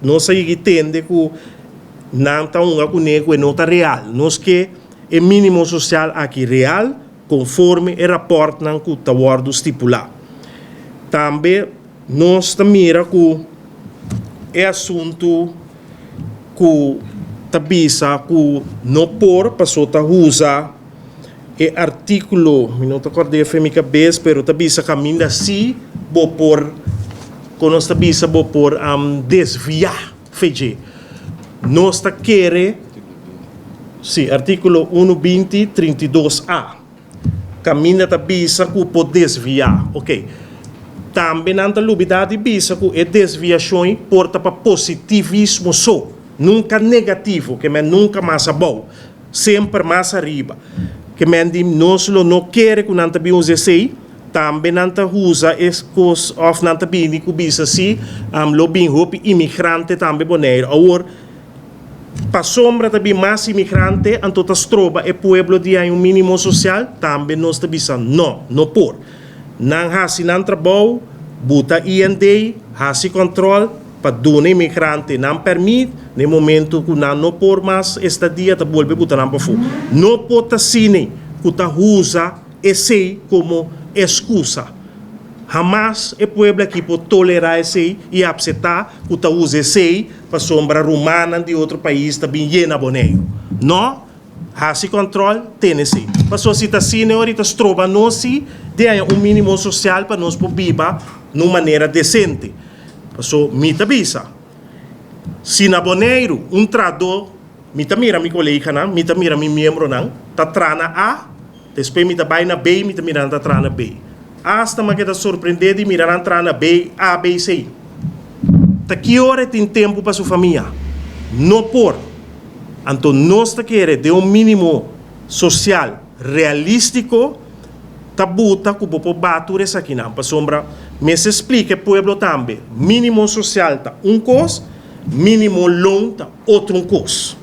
Nos a yega tende ku nan ta hunga kuné ku e no ta real. Nos ke e mínimo sosial aki real konforme e rapòrtnan ku ta wòrdu stipulá. Tambe nos ta mira ku e asuntu ku ta bisa ku no por paso ta usa e artíkulo, mi no ta kòrda efe mi kabes, pero ta bisa kaminda si bo por, ku nos ta bisa bo por desviá fedje. Nos ta kere, si, artíkulo unu 20 32 A. Kaminda ta bisa ku por desviá. Ok. Tambe nan ta lubidá di bisa ku e desviashon por ta pa positivismo so, nunka negativo, ke men nunka mas abou, semper mas ariba. Ke men di nos lo no kere ku nan ta bin usa esei, tambe nan ta usa e kos òf nan ta bini ku bisa si lo bin hopi imigrante tambe Boneiru. Awor, pasobra ta bin mas imigrante, anto ta stroba e pueblo di haña un mínimo sosial, tambe nos ta bisa no, no por. Nan hasi nan trabou, buta IND, hasi kòntròl pa duna imigrante nan pèrmit, na e momento ku nan no por mas estadia ta bolbe buta nan pafó. No por ta asina ku ta usa esei komo eskusa. Hamas e pueblo aki por tolerá esei i apseptá ku ta usa esei pasobra rumannan di otro pais ta bin yena Boneiru. No, hasi kòntròl, tene esei. Pasobra si ta asina e ora i ta stroba nos si di haña un mínimo sosial pa nos por biba na un manera desente. Pasobra mi ta bisa, si na Boneiru un trahadó, mi ta mira mi koleganan, mi ta mira mi miembronan ta traha na A, despues mi ta bai na B, mi ta mira nan ta traha na B. Asta mi a keda sorprendé di mira nan traha na B, A, B, C. Ta ki ora e tin tempu pa su famia? No por. Anto nos ta kere den un mínimo sosial realístiko ta buta ku bo por baha tur esakinan. Pasobra mester splika e pueblo tambe, mínimo sosial ta un kos, mínimo loon ta otro un kos.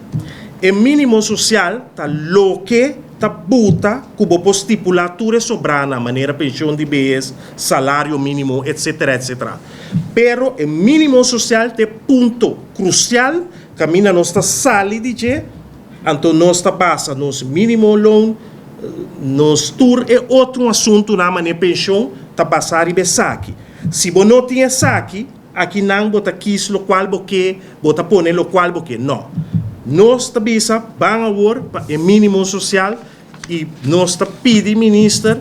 E mínimo sosial ta loke ta buta ku bo por stipulá tur e sobranan, manera penshon di behes, salario mínimo, etsetera, etsetera. Pero e mínimo sosial ta e punto krusial kaminda nos ta sali di dje, anto nos ta basa nos mínimo loon, nos tur e otro asuntunan manera penshon ta basá riba esaki. Si bo no tin esaki, akinan bo ta kis lokual bo ke, bo ta pone lokual bo ke. No. Nos ta bisa ban awor pa e mínimo sosial i nos ta pidi minister,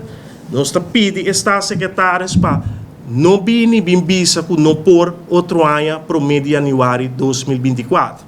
nos ta pidi e staatssecretaris pa no bini bin bisa ku no por otro aña promé di yanüari 2024.